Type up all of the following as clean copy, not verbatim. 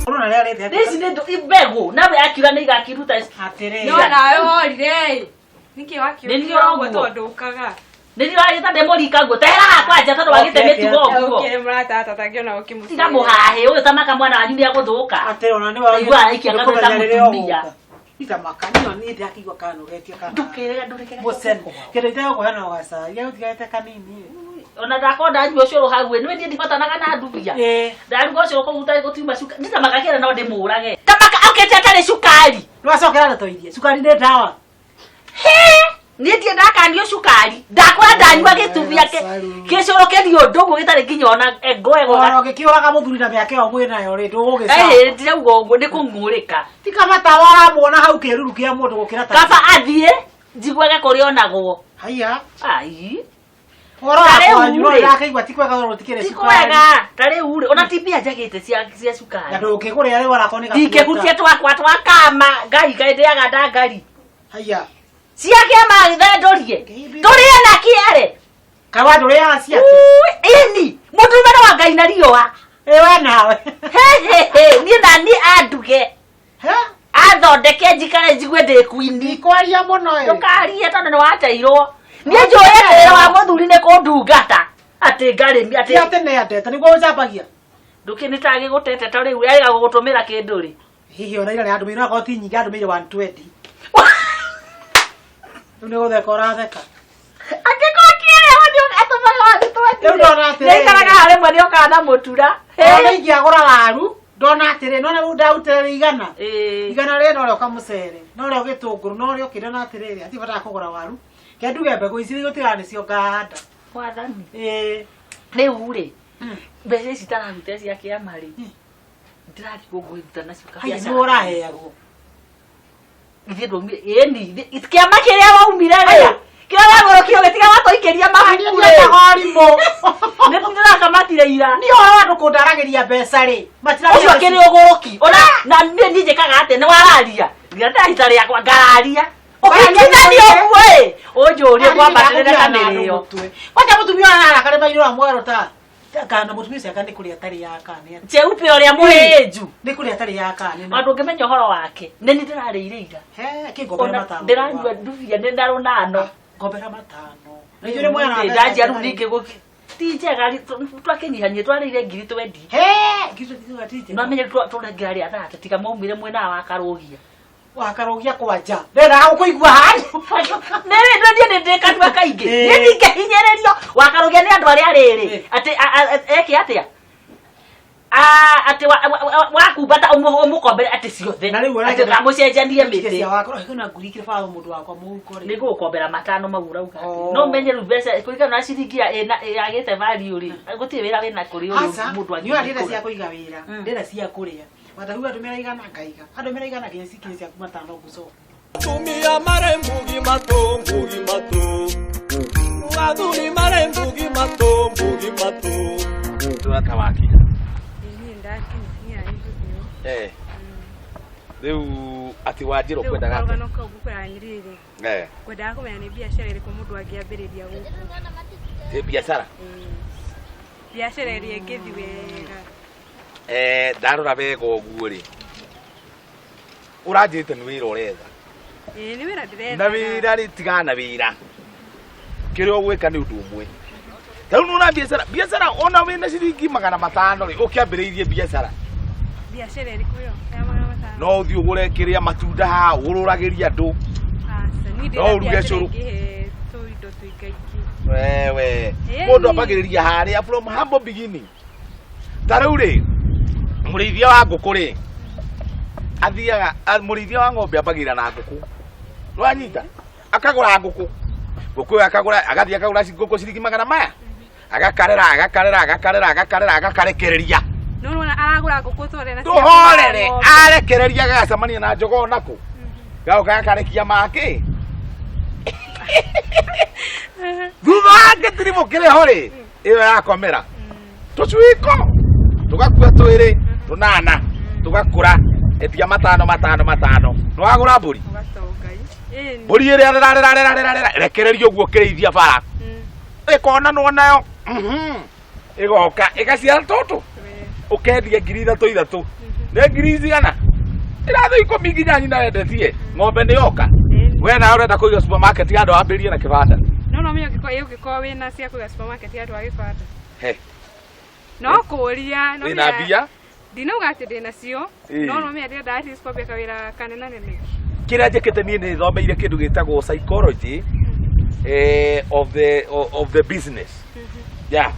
Ũrona rĩrĩa rĩthete. Ici nĩ mbegũ nawe akiura nĩ igakiruta. Atĩrĩrĩ. No nawe worire. Nĩkĩ Nĩ niĩ wakiũkĩra ũguo ũguo. tondũ ũkaga? Nĩ niĩ wagĩta ndĩ mũrika guo tehera hakwa nja tondũ wagĩte Okay, okay, mĩtugo ũguo. Ũkĩrĩ mũrata tata ngĩona ũkĩmũcĩra. Tiga mũhahĩ ũyũ tamaka mwana wanyu nĩ agũthũka. Atĩrĩ ona nĩ wa. Ndaigua araikia kanua ta mũtumia. Itamaka niyo niĩ ndĩrakĩigua kanogetie kana. Ndũkerega ndũrekere. Mũcene. Kĩndũ itegũkũhe no gacai. Gĩgũtigarĩte kanini. Ona ndakorwo ndanyua ũcũrũ hau ĩ, nĩwe niĩ ndibotanaga na ndubia. Ĩĩ. Ndaruga ũcũrũ kũu ũtarĩ gũtiuma cukari. Nditamaka kĩra no ndĩmũrage. Tamaka okĩte atarĩ cukari. Nĩwacokera ndeto iria. Cukari nĩ ndawa. He! Niĩ ndirĩ ndakanio cukari. Ndakora ndanyua gĩtubia gĩcũrũ kĩriĩ ũndũ ũguo gĩtarĩ nginya ona ngo ego. Ona ũngĩkĩũraga mũthuri na mĩaka ĩyo mwĩnayo rĩ ndũgũgĩcamba. Ĩhĩ ndirauga ũguo nĩ kũng'ũrĩka. Ti kaba tawa ũramuona hau kĩruru kĩa mũndũ gũkĩra ta. Kaba athiĩ njiguage kũrĩa onagwo. Haiya. Ai. Ũhoro Ta wa rĩu kwanyu no rĩ. ndĩrakĩigua ti kwega tondũ gũtikĩrĩ Ti cukari. kwega. Ta rĩu rĩ ona ti mbia njagĩte cia Na cukari. ndũngĩgũrĩra rĩu onakorwo nĩ Ndingĩhutia twakwa twa kama ngai ngai ndĩaga ndangari. Haiya. Cia kĩama gĩthendũrie. Tũrĩe na kĩere. Kaĩ wandũrĩaga ciake? Ĩni mũndũrũme nĩ wa Ngai na riũa. Ĩ we nawe. He he he niĩ na niĩ anduge. He? Athondeke njikare njigue ndĩ kwini. Ndikwaria mũno ĩ. Ndũkarie tondũ nĩ wateirwo. Niĩ njũĩ atĩ wĩra wa mũthuri nĩ kũndungata. Atĩ ngarĩmi Ti atĩ atĩ nĩendete nĩguo ũcambagia. ndũkĩ nĩ ta gĩgũtete ta rĩu arĩga gũgũtũmĩra kĩndũ rĩ. Hihi ona ira nĩandũmĩire onakorwo ti nyingĩ andũmĩire 120. Rĩu nĩ gũtheka ũratheka. Angĩkorwo kĩrĩa nĩ atũmaga wa Rĩu ndona atĩrĩrĩ. Nĩaikaraga harĩ mwe nĩokaga na mũtura. Ona ingĩagũra waru ndona atĩrĩ nona rĩu ndarutĩra igana. Ĩĩ. Igana rĩ norĩo kamũcere norĩo gĩtũngũrũ norĩo kĩrĩa na atĩrĩrĩ hatirĩ bata wa kũgũra waru. Ke nduge mbegũ ici gũtigana nĩcio ngahanda. Mwathani. Ĩĩ. Rĩu rĩ mbeca ici itararuta cia kĩama rĩ ndĩrarigwo ngũruta nacio Haiya kabiacara. nĩwe ũraheagwo. Ithuĩ ndwaumire ĩni kĩama kĩrĩa waumire rĩ kĩrĩa wagũrũkire ũgĩtiga watũikĩria mahuku rĩ Horimũ. nĩ ndĩrakamatire ira Niĩ ũhoro wa andũ kũndaragĩria mbeca rĩ ũcio kĩrĩ ũgũrũki ona na niĩ niĩ njĩkaga atĩa nĩ wararia nginya ndĩrahita rĩakwa ngararia ũkĩkinyanio ũguo ĩ ũnjũrie kwambatĩrĩra na mĩrĩo Kwanja mũtumia ũyũ ararakare mairũ wa mwerũ ta kana mũtumia ũcio anga nĩ kũrĩa atarĩ ya kana nĩ atĩa. cheupe ũrĩa mũhĩnju Nĩ kũrĩa atarĩ ya kana nĩ ona ndũngĩmenya ũhoro wake nĩ niĩ ndĩrarĩire ira He kĩ ngombera Ona matano. ndĩranyua ndubia nĩ na rũnano Ngombera matano. Na ithuĩ rĩmwe na ndanjia rĩu ningĩ gũki ti njega twakĩnyihanyie twarĩire ngiri twendi He ngiri twendi ti njega. namenye tũrengera rĩa thate tiga maumire mwena wa karũgia Wakarũgia kwanja. Ndendaga gũkũigua handũ. nĩrĩ niĩ nĩ ndĩ kanua kaingĩ Ĩĩ. niĩ ndingĩhinyĩrĩrio wakarũgia nĩ andũ arĩa rĩrĩ Ĩĩ. atĩ eke atĩa atĩ wakumbata ũmũkombere atĩ ciothe Na rĩu atĩ ũragĩra- ndamũcenjanie Tiga mĩtĩ cia wakwa. Kwĩna nguri ikĩrĩ baba mũndũ wakwa mũhuko rĩ. nĩ ngũgũkombera matano mau ũrauga atĩ. Oh. no menye rĩu mbeca kũringana na ciringi yagĩte value rĩ gũtirĩ wĩra wĩna kũrĩ ũyũ Aca, mũndũ niĩ ona ndĩrenda angĩkũra cia kũiga wĩra ndĩrenda cia kũrĩa watahuga ndũmĩra igana ngaiga andũmĩra igana nginya cikinye ciaku matano ngũcoka Atumia marĩ mbugi matũ mbugi matũ Athuri marĩ mbugi matũ mbugi matũ Tũrata wakinya Niĩ ndakinya niĩ na nĩngũthiĩ. eh rĩu atĩ wanjĩra Rĩu ũkwendaga atĩa karũgano kau ngũkwĩra nĩ rĩrĩ eh ngwendaga kũmenya nĩ biacara ĩrĩkũ mũndũ angĩambĩrĩria gũkũ. ĩ biacara Ĩĩ. Biacara ĩrĩa ĩngĩthiĩ wega. eh ndarora wega ũguo rĩ ũranjĩrĩte nĩ wĩra ũretha Ĩĩ nĩ wĩra ndĩretha. na wĩra rĩ tigana na wĩra kĩrĩa ũgwĩka nĩ ũndũ ũmwe ta rĩu nĩwona biacara biacara ona wĩna ciringi 500 rĩ ũkĩambĩrĩirie biacara Biacara ĩrĩkũ ĩyo ya 500? no ũthiĩ ũgũre kĩrĩa matunda haha ũgũrũragĩrie andũ Aca, niĩ no ndĩrenda ũruge biacara cũrũ. ĩngĩhe tũindo tũingaingĩ. wewe Ĩni. mũndũ ambagĩrĩria harĩa from humble beginning ta rĩu rĩ mũrĩithia wa ngũkũ rĩ athiaga mũrĩithia wa ng'ombe ambagĩrĩra na ngũkũ nĩwanyita akagũra ngũkũ ngũkũ ĩyo akagũra agathiĩ akagũra ngũkũ ciringi magana maya agakarera agakarera agakarera agakarera agakarekereria No nĩwona aragũra ngũkũ tore na cia tũhorere ng'ombe. arekereria gagacemania na njogoo nakũ gagoka gakarekia makĩ thutha wa gĩtirimũ kĩrĩ ho rĩ ĩyo yakomera tũcuiko tũgakua twĩrĩ tũnana tũgakũra endia matano matano matano nĩwagũra mbũri Ũgatonga. Ĩni. mbũri ĩrĩa rera rera rera rera rera rekereria ũguo ũkĩrĩithia bara ĩkonanwo nayo ĩgoka ĩgaciara tũtũ Ũkendia 3,000 ithatũ. Nĩ ngiri cigana? Iratũ 10 nginya nyina wendetie. Ng'ombe nĩ yoka. We nawe ũrenda kũiga supermarket handũ wambĩrĩrie na kĩbanda. No no menya ũngĩkorwo ũngĩkorwo wĩna cia kũiga supermarket handũ ha gĩbanda. He. No kũria no Wĩna mbia? Ndinauga atĩ ndĩnacio. Ĩĩ. No no menya ndĩrenda at least kwambia kawĩra kanene nene. Kĩrĩa njĩkĩte niĩ nĩ thomeire kĩndũ gĩtagwo psychology of the business. Yeah.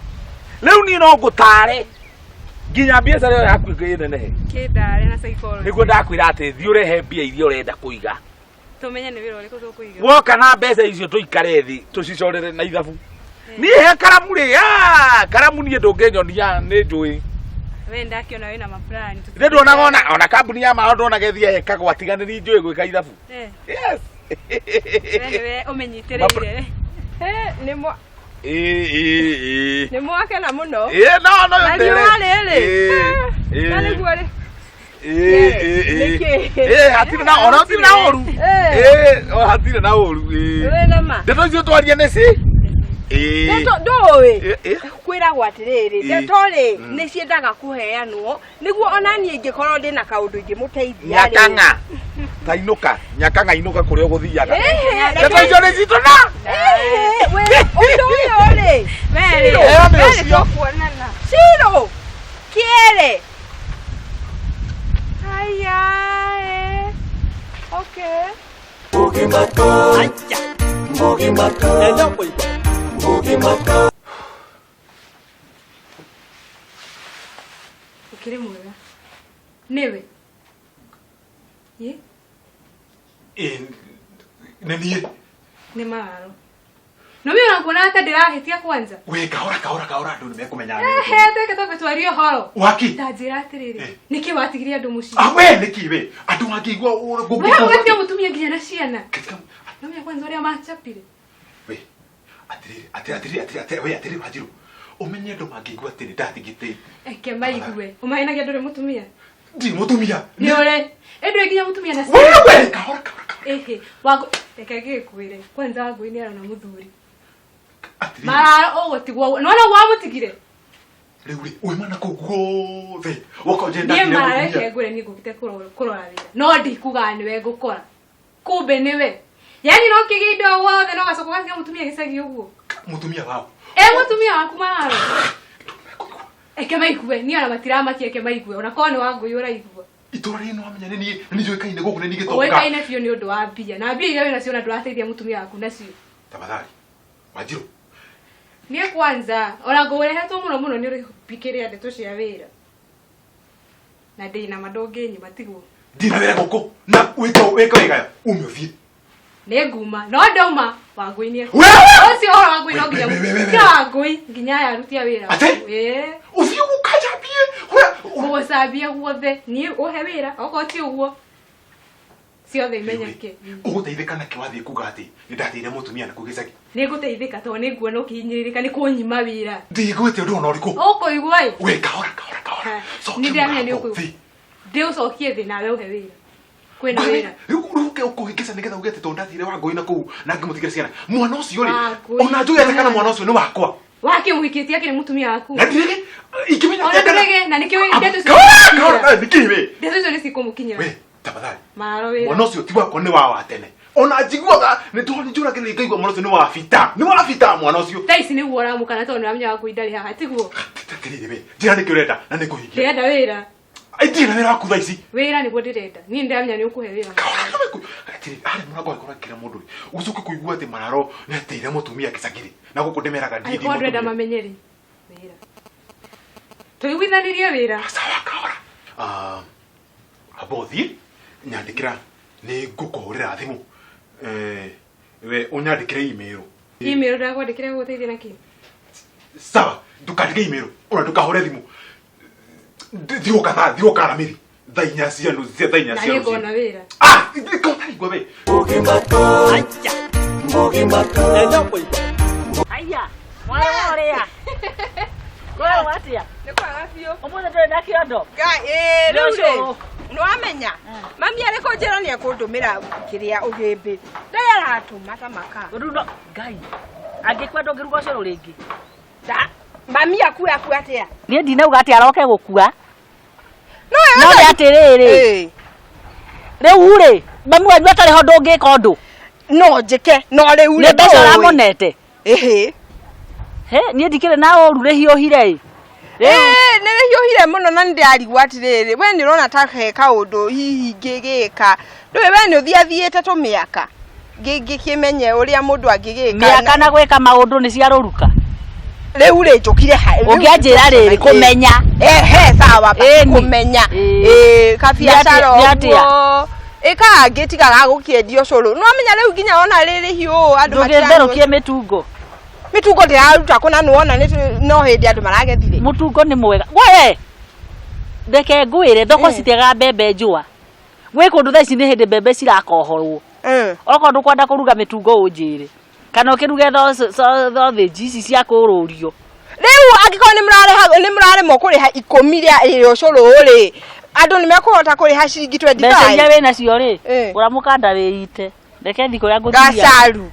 Rĩu niĩ no ngũtare nginya biacara ĩyo yaku ĩnenehe. Kĩndare na psychology. Nĩguo ndakwĩra atĩ thiĩ ũrehe mbia iria ũrenda kũiga. Tũmenye nĩ wĩra ũrĩkũ tũkũiga. Woka na mbeca icio tũikare thĩ tũcicorere na ithabu. Niĩ he karamu rĩ, ah, karamu niĩ ndũngĩnyonia nĩ njũĩ. We ndakĩona wĩna maplani. Nĩ nduonaga ona kambuni ya maĩ nduonaga ĩthiĩ ĩkagwa tiga nĩ njũĩ gwĩka ithabu. Yes. We nĩwe ũmenyitĩrĩire. Nĩ mwa Ĩĩ, ĩĩ, ĩĩ. nĩ mwakena mũno. Ĩĩ, no, no, Na ndĩrĩ. riũa rĩrĩ. Ĩĩ, ĩĩ. Na nĩguo rĩ. Ĩĩ, ĩĩ, ĩĩ. Nĩkĩ? Ĩĩ, hatirĩ na ona hatirĩ na ũru. Ĩĩ, o hatirĩ na ũru. Ĩĩ. Wĩna ma. Ndeto icio twarie nĩ ci? Ĩĩ. Ndeto ndũĩ. Ĩĩ, ĩĩ. Kwĩragwo atĩrĩrĩ, Ĩĩ. ndeto rĩ Mm. nĩ ciendaga kũheanwo nĩguo ona niĩ ingĩkorwo ndĩna kaũndũ ingĩmũteithia rĩ. Nyakang'a. Ta inũka, nyakang'a inũka kũrĩa ũgũthiaga. Ĩhĩ, Ndeto icio nĩ citũ na. Ĩhĩ, wĩ ũndũ ũyũ rĩ. Werĩ. Ĩyo nĩ Werĩ ũcio. tũkuonana. Ciro. Kĩere. Haya. Okay. Ũkĩrĩ mwega. Nĩwe. Ĩ? Ĩĩ, nĩ niĩ. Nĩ mararo. No mimi unakuona hata ndĩrahĩtia kwanza. We kahora kahora kahora andũ nĩ mekũmenya nĩ Ehe, teke twambe twarie ũhoro. Waki? Ta njĩra atĩrĩrĩ. Eh. Nĩkĩ watigirie andũ mũciĩ? Ah, we nĩkĩ we andũ mangĩigua We ũgatiga mũtumia nginya na ciana. No menya kwanza ũrĩa machapire. We atĩrĩrĩ atĩrĩrĩ atĩrĩrĩ atĩrĩrĩ we atĩrĩrĩ Wanjirũ ũmenye andũ mangĩigua atĩ nĩ ndatigĩte Eke maigue. Ũmahenagia ndũrĩ mũtumia. ndirĩ mũtumia Nĩ ũrĩ. Ĩ ndũrĩ nginya mũtumia na We ciana. we kahora kahora kahora Ehe, wangu reke ngĩkwĩre. Kwanza Wangũi nĩ arona mũthuri. atĩrĩrĩ Mararo ũgũtigwo. Nĩwona ũguo wamũtigire? rĩu rĩ uima na kũu guothe woka ũnjĩre Niĩ ndatigire mararo mũtumia reke ngwĩre niĩ ngũkĩte kũrora wĩra. No ndikugaga nĩwe ngũkora. Kumbe nĩwe. Yaani no kĩgĩa indo wothe no gacoka ũgatiga mũtumia gĩcagi ũguo. Mũtumia wao E mũtumia waku mararo. Eke maigue, niĩ ona matiramakia eke maigue. Ona korwo nĩ Wangũi ũraigua. Itũra rĩrĩ nĩwamenya nĩ niĩ nĩ njũĩkaine gũkũ nĩ niĩ gĩtonga. Ũĩkaine biũ nĩ ũndũ wa mbia. Na mbia iria wĩnacio ona ndũrateithia mũtumia waku nacio. Tafadhali Wanjirũ Niĩ kwanza ona ngũrehetwo mũno mũno nĩ ũrĩbikĩrĩa ndeto cia wĩra. Na ndĩna ma ndũngĩnyima tiguo. Ndirĩ na wĩra gũkũ na wĩke wĩke wĩgayo ume ũthiĩ. Nĩ nguma no ndauma Wangũi nĩ Wewe! ũcio ũhoro Wangũi no nginya We, we, we, we, we. tia Wangũi nginya aya aruti a wĩra. Atĩ? Ĩĩ. Ũthiĩ ũkanjambie Ngũgũcambia guothe niĩ ũhe wĩra okorwo ti ũguo ciothe imenyeke. Ũgũteithĩka nakĩ wathiĩ kuga atĩ nĩ ndateire mũtumia na kũu gĩcagi? Nĩ ngũteithĩka tondũ nĩ nguona ũkĩhinyĩrĩrĩka nĩ kũnyima wĩra. Ndigwĩte ũndũ ona ũrĩkũ. Ũkũigua ĩ? We kahora kahora kahora. Ha, Cokia nĩ ndĩramenya nĩ mũrango ũkũigua. thĩ. Ndĩũcokie thĩ nawe ũhe wĩra. Kwĩna wĩra. Rĩu rĩu ũke ũkũhĩngĩca nĩgetha uge atĩ tondũ ndatigire Wangũi na kũu na ngĩmũtigĩra ciana. Mwana ũcio rĩ, Wangũi. ona njũĩ atĩa kana mwana ũcio nĩ wakwa. Wakĩmũhikĩtie akĩrĩ mũtumia waku. Na ndirĩgĩ ingĩmenya Ona atĩa kana ndũrĩgĩ na nĩkĩo ndeto icio Kahora kahora nĩkĩ we? Ndeto icio nĩ cikũmũkinyĩra. We tafadhali. Mararo wĩra. Mwana ũcio ti wakwa nĩ wa tene. Ona njiguaga nĩ tondũ nĩ njũragĩrĩria ngaigua mwana ũcio nĩ wa bita. Nĩ wa bita mwana ũcio. Thaa ici nĩguo ũramũkana tondũ nĩũramenya Wangũi ndarĩ haha tiguo. Atĩrĩrĩ we, njĩra nĩkĩ ũrenda na nĩ ngũhingia. Ndĩrenda wĩra. Ai ndirĩ na wĩra waku thaa ici. Wĩra nĩguo ndĩrenda. Niĩ nĩndĩramenya nĩ ũkũhe wĩra. Atĩrĩrĩ, harĩa mũrango angĩkorwo akĩra mũndũ rĩ, ũcoke kũigua atĩ mararo nĩ ateire mũtumia gĩcagi rĩ, na gũkũ ndĩmeraga ndirĩ Angĩkorwo ndũrenda mũtumia. mamenye rĩ. Wĩra. Tũiguithanirie wĩra. Sawa kahora. Ah, amba ũthiĩ nyandĩkĩra nĩ ngũkũhũrĩra thimũ. Eh, we ũnyandĩkĩre email. Email ndakwandĩkĩra gũgũteithia na kĩ? Sawa, ndũkandĩke email, ona ndũkahũre thimũ. Thiĩ thaa, thiĩ gũka aramĩthi. Thaa inya cia nuthu, thaa inya Na cia niĩ rũcinĩ. ngona wĩra. Ah, ũtarigua we. Haya, mwarĩ wa ũrĩa. Kwĩrwo atĩa? Nĩ kwega biũ. Ũmũthĩ ndũrĩ na kĩondo? Ngai, ĩĩ, rĩu rĩ, Nĩ ũcũrũ. nĩwamenya mami arĩ kũnjĩra nĩ ekũndũmĩra kĩrĩa ũgĩmbĩ ndarĩ aratũma ta maka. Rĩu no Ngai. Angĩkwenda ũngĩruga ũcũrũ rĩngĩ. Da. Mami akue akue atĩa? Niĩ ndinauga atĩ aroke gũkua. No No nĩ atĩrĩrĩ, Ĩĩ. rĩu rĩ, mami wanyu atarĩ ho ndũngĩka ũndũ. No njĩke no rĩu Nĩ mbeca ũramũnete. Ĩhĩ. He, niĩ ndikĩrĩ na ũru rĩhiũhire ĩ. Rĩu Ĩĩ, nĩ rĩhiũhire mũno na nĩ ndĩrarigwo atĩrĩrĩ we nĩ ũrona ta he kaũndũ hihi ingĩgĩka ndũĩ we nĩ ũthiathiĩte tũmĩaka ngĩkĩmenye ũrĩa mũndũ angĩgĩka mĩaka na gwĩka maũndũ nĩ ciarũruka. Rĩu rĩ njũkire ha rĩu- Ũngĩanjĩra rĩrĩ kũmenya. Ehe, sawa basi Ĩni. kũmenya. Ĩĩ. Ĩĩ, kabiacara Nĩ atĩa? ũguo ĩka angĩ tiga gagũkĩendia ũcũrũ no amenya rĩu nginya ona rĩrĩ hiũ andũ Ndũgĩtherũkie mĩtungo. Mĩtungo ndĩraruta kũna nĩwona no hĩndĩ andũ maragethire. Mũtungo nĩ mwega. We! Reke ngwĩre thoko citiagaga mbembe njũa. Gwĩ kũndũ thaa ici nĩ hĩndĩ mbembe cirakohorwo. Okorwo ndũkwenda kũruga mĩtungo ũnjĩre. Kana ũkĩruge thothĩnji ici cia kũrũrio. Rĩu angĩkorwo nĩ mũrareha nĩ mũraremwo kũrĩha 10 rĩa rĩrĩ ũcũrũ rĩ andũ nĩ mekũhota kũrĩha ciringi Mbeca iria 25 wĩ nacio rĩ, gũra mũkanda wĩite. Reke thiĩ kũrĩa ngũthiaga. Gacaru.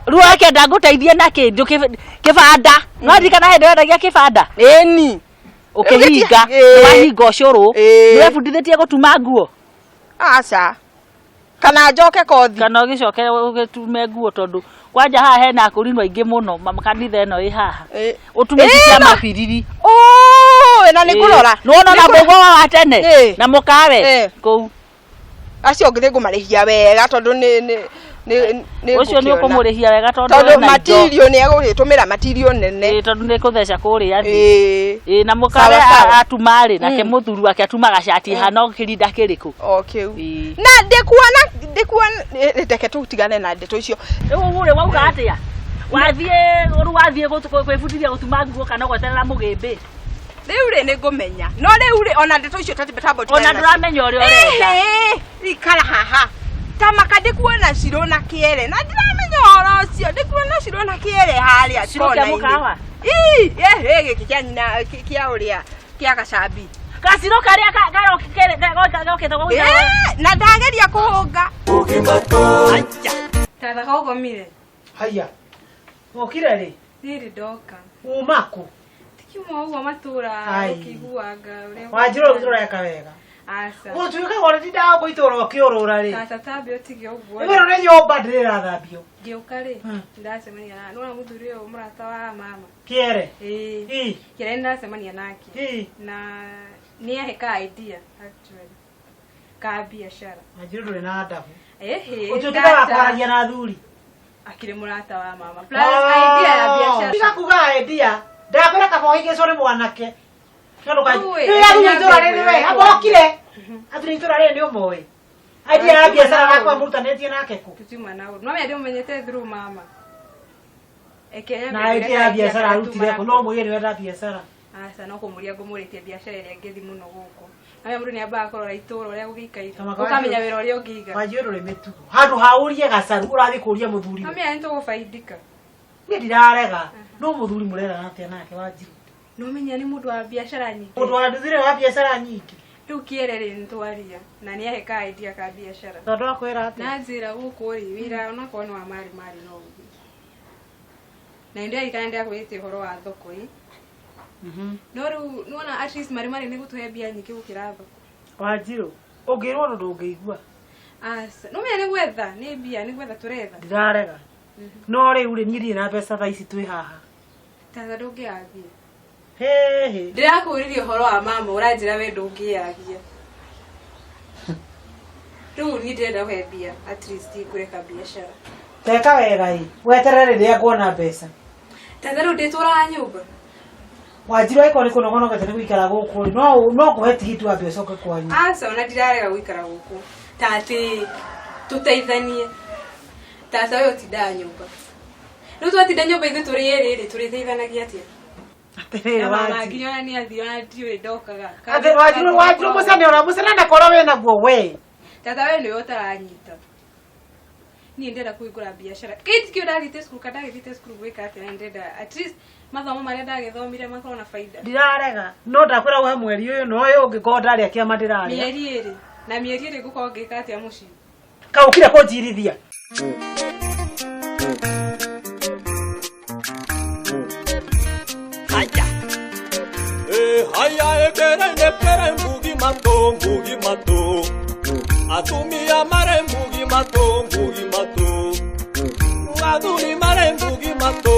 Rĩu ũrakĩenda ngũteithie na kĩ? Kĩbanda. No ndirikana hĩndĩ wendagia kĩbanda? Ĩni. Ũkĩhinga, Ĩĩ. nĩwahinga ũcũrũ. Ĩĩ. Nĩwebundithĩtie gũtuma nguo? Aca. Kana njoke kothi. Kana ũgĩcoke ũgĩtume nguo tondũ kwanja haha hena akũrinũ aingĩ mũno kanitha ĩno ĩ haha. Ũtume ici cia mabiriri. Oo, na nĩ ngũrora. Nĩwona na mũgwa wa tene na mũkawe kũu. Acio ngĩ ngũmarĩhia wega tondũ nĩ nĩ nĩ nĩ Ũcio nĩ ngũkĩona. ũkũmũrĩhia wega tondũ Tondũ ena indo. matirio nĩ egũgĩtũmĩra matirio nene. Ĩĩ, tondũ nĩ kũtheca kũrĩa thĩ. Ĩĩ. Ĩĩ, na mũkawe Sawa, sawa. atuma rĩ nake mũthuri wake atumaga cati ĩhana kĩrinda kĩrĩkũ. O kĩu. Na ndĩkuona ndĩkuona reke tũtigane na ndeto icio. Rĩu rĩ wauga atĩa? Wathiĩ rĩu wathiĩ kwĩbundithia gũtuma nguo kana ũgweterera mũgĩmbĩ? Rĩu rĩ nĩ ngũmenya. No rĩu rĩ ona ndeto icio tambo Ona ndũramenya ũrĩa ũrenda. Ikara haha. Tamaka ndĩkuona Cirũ na kĩere na ndiramenya ũhoro ũcio ndĩkuona Cirũ na kĩere harĩa Cirũ kĩa kona-inĩ. mũkawa? Ii, ĩhĩ gĩkĩ kĩa nyina kĩa ũrĩa kĩa gacambi. Gacirũ karĩa gokĩte gũgĩta. Ĩĩ, na ndageria kũhũnga. Tata kaũgomire. Haya. Wokire rĩ? Nĩrĩ ndoka. Uma kũ? Tikiuma ũguo matũra Ai. ũkĩiguanga ũrĩa. Wanjĩra ũrĩa ũreka wega. Aca. Gũtuĩka gore ndindaga gũitũra ũkĩũrũra rĩ. Tata tambe ũtige ũguo. Ĩno nĩ nyũmba ndĩrathambio. Ngĩũka rĩ, ndacemania na nĩwona mũthuri ũyũ mũrata wa mama. Kĩere. Ĩĩ. Kĩere nĩndacemania nake. Ĩĩ. Na nĩahe ka idea actually. Ka biacara. Wanjĩra ndũrĩ na ndabu. Ĩhĩ. Ũtuĩkĩte wa kwaragia na athuri. Akĩrĩ mũrata wa mama. Plus idea ya biacara. Tiga kuga idea. Ndakwĩra kaba ũhingĩcwo nĩ mwanake. Tondũ ka Ũĩ, Nĩ athuri itũra rĩrĩ we, nyambe amba ũkire. Athuri itũra rĩrĩ nĩ ũmoĩ. Idea ya biacara yakwa mũrutanĩtie nake kũ? Tutiuma na ũru. No menya ndĩmũmenyete through mama. Eke nyambe Na ngwĩre idea ya ka idea biacara karĩa arutire tuma kũ? nako. No mũige nĩ wenda biacara. Aca no kũmũria ngũmũrĩtie biacara ĩrĩa ĩngĩthi mũno gũkũ. Na mũndũ nĩ ambaga kũrora itũũra ũrĩa gũgĩikaire. Tamaka Ũkamenya wĩra ũrĩa ũngĩiga. Wanjĩra ndũrĩ mĩtugo. Handũ ha ũrie gacaru ũrathiĩ kũria mũthuri. No menya nĩ tũgũbaindika. Niĩ ndirarega. No mũthuri mũrerana atĩa nake Wanjirũ? No menya nĩ mũndũ wa biacara nyingĩ. Mũndũ wa nduthire wa biacara nyingĩ. Rĩu kĩere rĩ nĩtwaria na nĩ ahe ka idea ka biacara. Tondũ akwĩra atĩa? Na njĩra gũkũ rĩ wĩra onakorwo nĩ wa marĩ marĩ no ũthiĩ. Na nĩ ndĩrarikana ndĩrakwĩrĩte ũhoro wa thoko ĩ. No rĩu nĩwona at least marĩ marĩ nĩ gũtũhe mbia nyingĩ gũkĩra thoko. Wanjirũ, ũngĩrwo ũndũ ndũngĩigua. Aca, no menya nĩ gwetha, nĩ mbia, nĩ gwetha tũretha. Ndirarega. No rĩu rĩ niĩ ndirĩ na mbeca thaa ici twĩ haha. Tata ndũngĩyagia. Hĩhĩ. Ndĩrakũririe ũhoro wa mama ũranjĩra we ndũngĩyagia. Rĩu niĩ ndĩrenda ũhe mbia at least ngũre biacara. Teka wega ĩ. Weterere rĩrĩa nguona mbeca. Tata rĩu ndĩtũraga nyũmba. Wanjirũ angĩkorwo nĩ kũnogonogete nĩ gũikara gũkũ rĩ, no ngũhe tigiti wambe ũcoke kwanyu. Aca ona ndirarega gũikara gũkũ. Tatĩ tũteithanie. Tata we ũtindaga nyũmba. Rĩu twatinda nyũmba ithuĩ tũrĩ erĩ rĩ tũrĩteithanagia atĩa? Atĩrĩrĩ Na mama Wanjirũ. nginya ona nĩ athiĩ ona ndiũĩ ndokaga. Atĩ Wanjirũ Wanjirũ mũcene ũrĩa mũcene na korwo wĩ naguo we. Tata we nĩwe ũtaranyita. Niĩ ndĩrenda kũhingũra biacara. Kĩĩ kĩo ndathiĩte cukuru kana ndagĩthiĩte cukuru gwĩka atĩa na ndĩrenda at least mathomo marĩa ndagĩthomire makorwo na baida. Ndirarega. No ndakwĩra ũhe mweri ũyũ na ũyũ ũngĩ ngorwo ndarĩa kĩama ndĩrarĩa. Mĩeri ĩrĩ. Na mĩeri ĩrĩ ngũkorwo ngĩka atĩa mũciĩ? Kaũkire kũnjirithia. Atumia marĩ mbugi matũ, mbugi matũ. Athuri marĩ mbugi matũ,